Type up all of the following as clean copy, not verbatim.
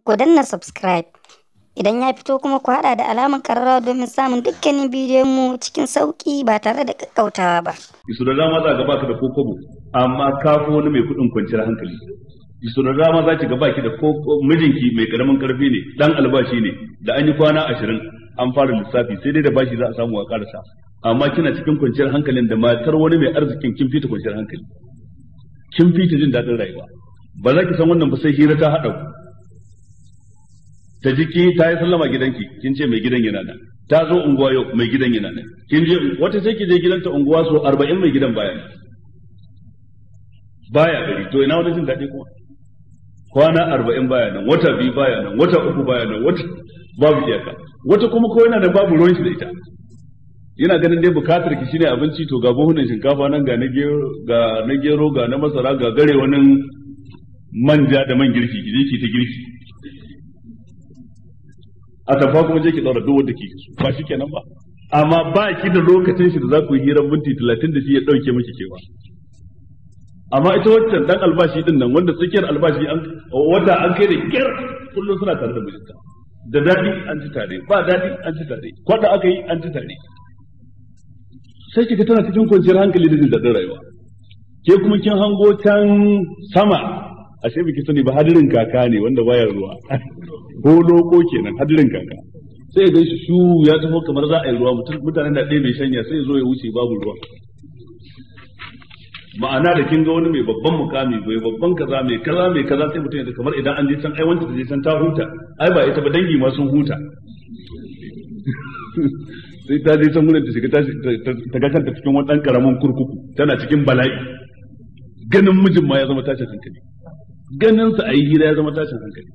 Ku danna subscribe. Idan ya fito kuma ku haɗa da alamar ƙararrawa domin samun dukkanin bidiyon mu cikin sauƙi ba tare da ƙaƙƙautawa ba. Isu da dama za ga baka da kokobo amma ka fi wani mai kuɗin kwanciyar hankali. Isu da dama za ki ga baki da ko mijinki mai karamin karfi ne, dan albashi ne, da an yi kwana 20 an fara lissafi sai dai da bashi za a samu a karasa. Amma kina cikin kwanciyar hankalin da matar wani mai arzikin kin fita kwanciyar hankali. Kin fita jin daɗin rayuwa. Ba za ki san wannan ba sai hira ta haɗa ku. Ta jiki ta yi sallama gidanki kin ce mai gidan yana nan, ta zo unguwa yau mai gidan yana nan, kin je wata sai ki je gidanta unguwa so 40 mai gidan baya nan, baya gari. To ina wani jin daɗi kuma? Kwana 40 baya nan, wata 2 baya nan, wata 3 baya nan, wata babu iyaka. Wata kuma ko yana da babu ruwan shi da ita, yana ganin dai bukatar ki shine abinci, to ga buhunan shinkafa nan, ga na gero, ga na gero, ga na masara, ga gare wani manja da man girki, ki je ki ta girki. A tafa kuma je ki daura duk wanda kike so, ba shi kenan ba. Amma ba ki da lokacin shi da za ku yi hirar minti 30 da shi ya dauke miki kewa. Amma ita waccan dan albashi din nan wanda tsakiyar albashi an wata an kai da kyar, kullum suna tare da mijinta, da dadi an ci tare, ba dadi an ci tare, kwada aka yi an ci tare. Sai kika tana cikin kwanciyar hankali da jin daɗin rayuwa. Ke kuma kin hango can sama, ashe biki sani ba hadirin kaka ne wanda baya ruwa. Ko loko kenan hadirin kaka. Sai ga shi shu ya taho kamar za a yi ruwa, mutanen da ɗaya bai shanya sai ya zo ya wuce babu ruwa. Ma'ana da kin ga wani mai babban mukami, mai babban kaza, mai kaza, mai kaza, sai mutum ya kamar idan an je can ai wanda ta je can ta huta, ai ba ita ba dangi ma sun huta. Sai ta je can wurin ta shiga ta ga kanta cikin wani ɗan karamin kurkuku, tana cikin bala'i. Ganin mijin ma ya zama tashin hankali, ganin sa a yi hira ya zama tashin hankali.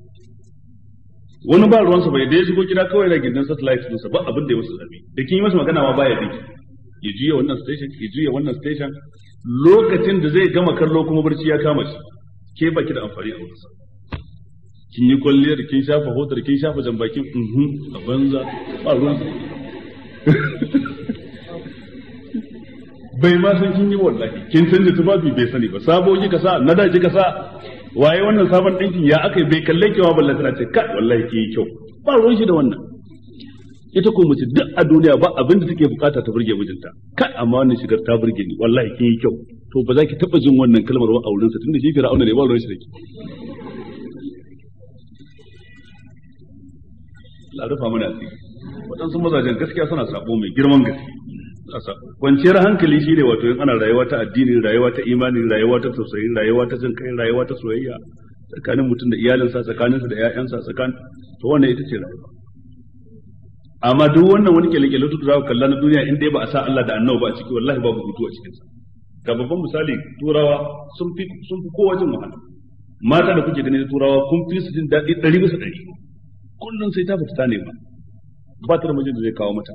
Wani ba ruwansa bai da ya shigo gida kawai yana gindin satellite ɗinsa, ba abin da ya masa zafi. Da kin yi masa magana ma baya bi, ya juya wannan station, ya juya wannan station. Lokacin da zai gama kallo kuma barci ya kama shi, ke baki da amfani a wurinsa. Kin yi kwalliyar, kin shafa hodar, kin shafa jambakin, a banza, ba ruwansa. Bai ma san kin yi wallahi, kin canza tufafi bai sani ba, sabo kika sa, na da kika sa, waye wannan sabon ɗinkin ya aka bai kalle kewa ballan tana ce kai wallahi kin yi kyau, ba ruwan shi da wannan. Ita ko mace duk a duniya ba abin da take bukata ta burge mijinta, kai amma wannan shigar ta burge ni, wallahi kin yi kyau. To ba za ki taba jin wannan kalmar ba a wurin sa, tunda shi Fir'auna ne, ba ruwan shi da ke. Allah rufa mana asiri. Waɗansu mazajen gaskiya suna sabo mai girman gaske. Kwanciyar hankali shine wato in ana rayuwa ta addini, rayuwa ta imani, rayuwa ta tausayi, rayuwa ta jin kai, rayuwa ta soyayya tsakanin mutum da iyalinsa, tsakaninsa da ƴaƴansa, tsakan to wannan ita ce rayuwa. Amma duk wannan wani kyale-kyale duk za ku kalla na duniya in dai ba a sa Allah da Annabi ba a ciki, wallahi babu hutu a cikin sa. Ga babban misali, Turawa sun fi kowa jin wahala. Mata da kuke gani na Turawa kun fi su jin daɗi 100%. Kullum sai ta fita ta nema, ba ta da mijin da zai kawo mata.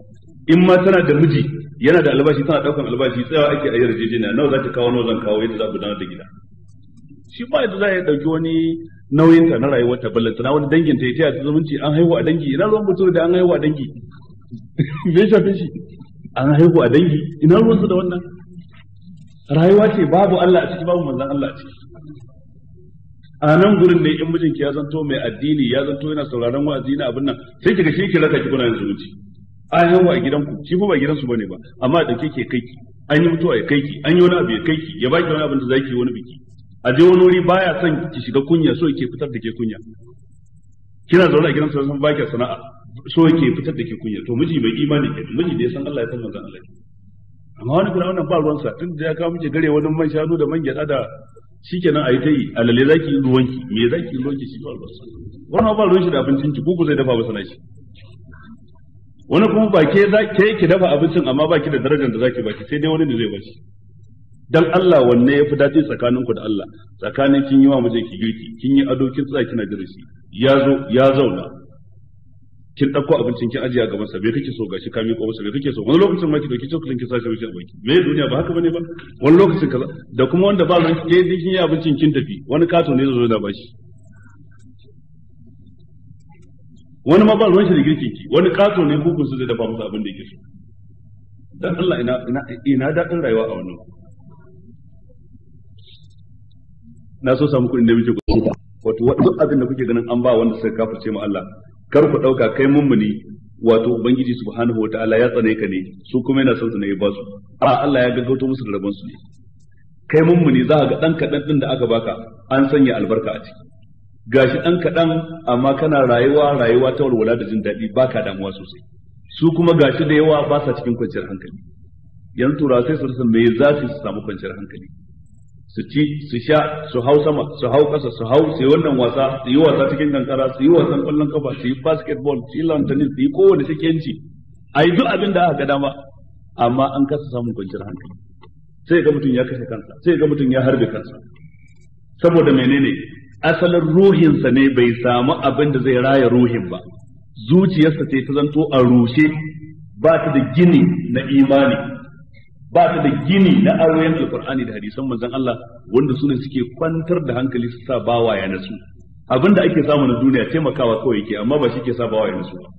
In ma tana da miji yana da albashi, tana daukan albashi, tsayawa ake a yarjejeniya, nawa za ki kawo, nawa zan kawo, yadda za a gudanar da gida. Shi ba yadda za a dauki wani nauyin ta na rayuwar ta, ballanta na wani dangin ta ya taya ta zumunci, an haihu a dangi, ina ruwan mutum da an haihu a dangi? Me shafe shi? An haihu a dangi, ina ruwan su da wannan? Rayuwa ce babu Allah a ciki, babu manzon Allah a ciki. A nan gurin ne in mijinki ya zanto mai addini, ya zanto yana sauraron wa'azi na abin nan, sai kiga shi ki raka ki kuna yin zumunci. An haihu a gidanku, shi fa ba gidansu bane ba, amma da ke kai ki, an yi mutuwa ya kai ki, an yi wani abu ya kai ki, ya baki wani abin da zaki yi wani biki. A je wani wuri baya son ki shiga kunya, so yake fitar da ke kunya. Kina zaune a gidansu san baki sana'a, so yake fitar da ke kunya. To miji mai imani ke, miji da ya san Allah ya san manzon Allah. Amma wani kuma wannan ba ruwansa, tun da ya kawo miki gare wani man shanu da man gyada da shikenan ayi ta yi, alale zaki yi ruwanki, me zaki yi ruwanki, shi ba ruwansa. Wani ba ruwan shi da abincin ki, kuku zai dafa masa nashi. Wani kuma ba ke ke ki dafa abincin amma ba ki da darajar da zaki baki, sai dai wani da zai bashi. Dan Allah wanne yafi daɗi tsakaninku da Allah? Tsakanin kin yi wa miji ki girki, kin yi ado, kin tsaya kina jira shi, ya zo ya zauna, kin ɗauko abincin kin ajiye a gaban sa, me kake so gashi ka miƙo masa, me kake so? Wani lokacin ma ki dauki cokalin ki sashi mishi a baki, me duniya ba haka bane ba? Wani lokacin kaza, da kuma wanda ba ruwan ke kin yi abincin kin tafi, wani kato ne zai zo da bashi. Wani ma ba ruwan shi da girkin ki, wani kato ne kukun su zai dafa masa abin da yake so. Dan Allah ina ina ina daɗin rayuwa a wannan. Na so samu kuɗin da muke kuɗi. Ko Wato duk abin da kuke ganin an ba wanda suka kafirce ma Allah, kar ku dauka kai mummuni wato ubangiji subhanahu wataala ya tsane ka ne, su kuma yana son su ne ya ba su. A Allah ya gaggauto musu da rabon su ne. Kai mummuni za ka ga dan kadan din da aka baka an sanya albarka a ciki. Gashi dan kadan amma kana rayuwa rayuwa ta walwala da jin daɗi, baka damuwa sosai. Su kuma gashi da yawa ba sa cikin kwanciyar hankali. Yanzu turawa sai su rasa me za su samu kwanciyar hankali. Su ci, su sha, su hau sama, su hau ƙasa, su hau, su yi wannan wasa, su yi wasa cikin kankara, su yi wasan ƙwallon kafa, su yi basketball, su yi lawn tennis, su yi kowane sakenci, a yi duk abin da aka ga dama, amma an kasa samun kwanciyar hankali. Sai ga mutum ya kashe kansa, sai ga mutum ya harbe kansa. Saboda menene? Asalin ruhinsa ne bai samu abin da zai raya ruhin ba. Zuciyarsa ce ta zanto a rushe, ba ta da gini na imani, ba ta da gini na ayoyin alkur'ani da hadisan manzon Allah, wanda su ne suke kwantar da hankali su sa bawa ya nasu. Abinda ake samu na duniya taimakawa kawai yake, amma ba shi ke sa bawa ya nasu ba.